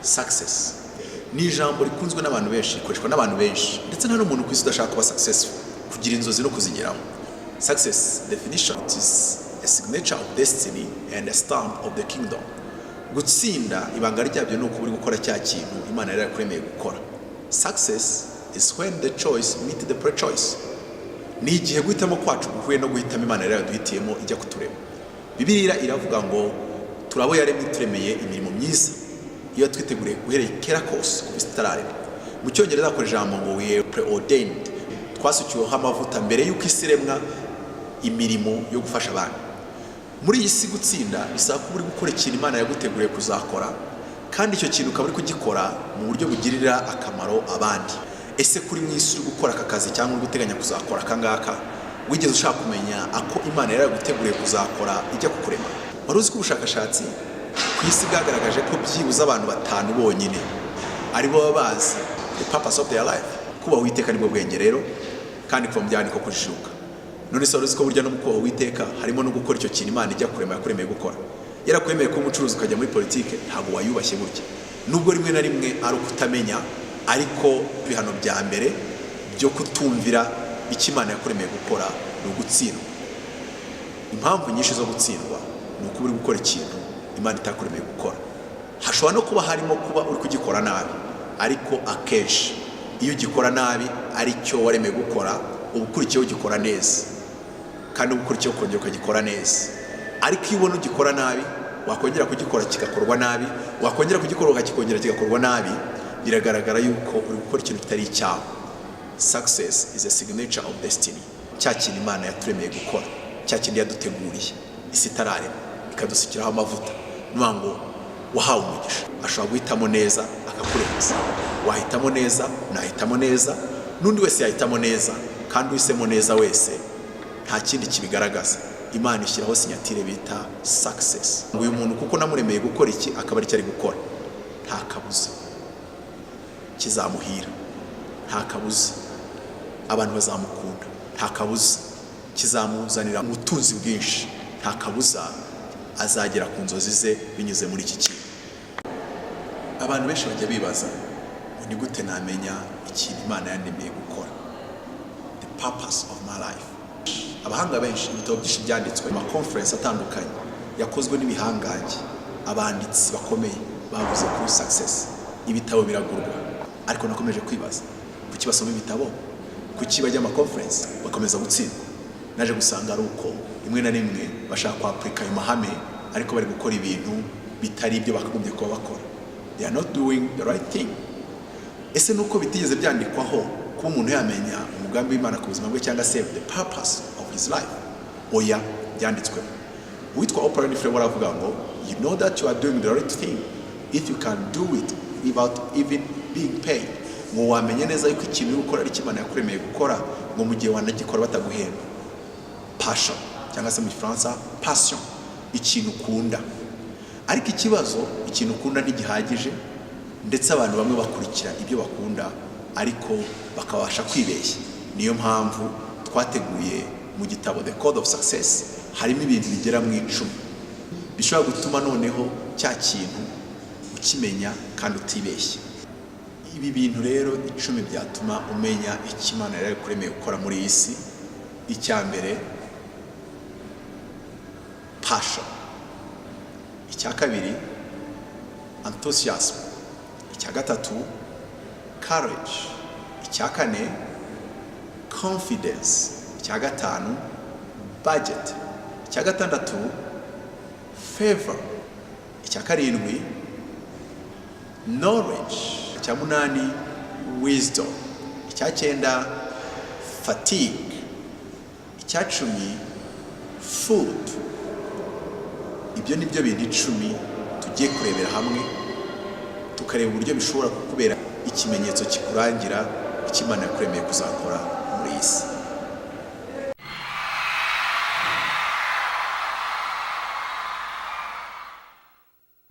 Success ni ijambo rikunzwe n'abantu benshi, rikoreshwa n'abantu benshi, ndetse nta n'umuntu ku isi udashaka kuba successful, kugira inzozi no kuzigeraho. Success definition: it is a signature of destiny and a stamp of the kingdom. Gutsinda, ibanga ryabyo ni uko uri gukora cya kintu Imana yari yarakuremeye gukora. Success is when the choice meet the pre-choice. Ni igihe guhitamo kwacu guhuye no guhitamo Imana yari yaraduhitiyemo ijya kuturema. Bibiliya iravuga ngo turabo yaremye, ituremeye imirimo myiza iyo yatwiteguriye guhereye kera kose kuva isi itararema. Mu Cyongereza bakora ijambo ngo "we are preordained", twasukiweho amavuta mbere y'uko isi iremwa, imirimo yo gufasha abandi muri iyi si. Gutsinda bisaba kuba uri gukora ikintu Imana yaguteguriye kuzakora, kandi icyo kintu ukaba uri kugikora mu buryo bugirira akamaro abandi. Ese kuri mu isi uri gukora aka kazi cyangwa uri guteganya kuzakora aka ngaka, wigeze ushaka kumenya ako Imana yari yaguteguriye kuzakora ijya kukurema? Wari uzi ko ubushakashatsi ku isi bwagaragaje ko byibuze abantu batanu bonyine aribo baba bazi the purpose of their life? Kubaha Uwiteka nibwo bwenge rero, kandi kuva mu byaha niko kujijuka. None se wari uzi ko burya no mu kubaha Uwiteka harimo no gukora icyo kintu Imana ijya kurema yakuremeye gukora? Yarakwemeye kuba umucuruzi ukajya muri politike, ntabwo wayubashye burya, nubwo rimwe na rimwe ari ukutamenya. Ariko ibihano bya mbere byo kutumvira icyo Imana yakuremeye gukora ni ugutsindwa. Impamvu nyinshi zo gutsindwa ni ukuba uri gukora ikintu Imana itakuremeye gukora. Hashobora no kuba harimo kuba uri kugikora nabi, ariko akenshi iyo ugikora nabi ari cyo waremeye gukora, uba ukurikiyeho ugikora neza, kandi uba ukurikiyeho ukongera ukagikora neza. Ariko iyo ubona ugikora nabi, wakongera kugikora kigakorwa nabi, wakongera kugikora ukakikongera kigakorwa nabi, biragaragara yuko uri gukora ikintu kitari icyawe. Success is a signature of destiny, cya kintu Imana yaturemeye gukora, cya kintu yaduteguriye isi itararema, ikadusukiraho amavuta. Ni ngo wahawe umugisha ashobora guhitamo neza akakurenza. Wahitamo neza, nahitamo neza, n'undi wese yahitamo neza, kandi uhisemo neza wese nta kindi kibigaragaza, Imana ishyiraho signature bita success, ngo uyu muntu kuko namuremeye gukora iki, akaba aricyo ari gukora, nta kabuza kizamuhira, nta kabuza abantu bazamukunda, nta kabuza kizamuzanira ubutunzi bwinshi, nta kabuza azagera ku nzozi ze binyuze muri iki kintu. Abantu benshi bajya bibaza ngo ni gute namenya ikintu Imana yandemeye gukora, the purpose of my life? Abahanga benshi, ibitabo byinshi byanditswe, ama conference atandukanye yakozwe n'ibihangange, abanditsi bakomeye bavuze kuri success, ibitabo biragurwa. Ariko nakomeje kwibaza, kuki basoma ibitabo, kuki bajya ama conference, bakomeza gutsindwa? Naje gusanga ari uko rimwe na rimwe bashaka kwapurika ayo mahame, ariko bari gukora ibintu bitari ibyo bakagombye kuba bakora. They are not doing the right thing. Ese nuko bitigeze byandikwaho kuba umuntu yamenya umugambi w'Imana ku buzima bwe, cyangwa se the purpose of his life? Oya, byanditsweho. Uwitwa Oprah Winfrey aravuga ngo "You know that you are doing the right thing if you can do it without even being paid." Ngo wamenya neza yuko ikintu uri gukora ari icyo Imana yakuremeye gukora, ngo mu gihe wanagikora bataguhemba. Passion, cyangwa se mu Gifaransa passion, ikintu ukunda. Ariko ikibazo, ikintu ukunda ntigihagije. Ndetse abantu bamwe bakurikira ibyo bakunda, ariko bakabasha kwibeshya. Niyo mpamvu twateguye mu gitabo The Code of Success, harimo ibintu bigera mu 10 bishobora gutuma noneho cya kintu ukimenya kandi utibeshye. Ibi bintu rero 10 byatuma umenya icyo Imana yari yakuremeye gukora muri iyi si: icya mbere, passion; icya kabiri, enthusiasm; icya gatatu, courage; icya kane, confidence; icya gatanu, budget; icya gatandatu, favor; icya karindwi, knowledge; icya munani, wisdom; icya cyenda, fatigue; icya 10, food. Ibyo ni byo bintu 10 tugiye kurebera hamwe, tukareba uburyo bishobora kukubera ikimenyetso kikurangira icyo Imana yakuremeye kuzakora muri iyi si.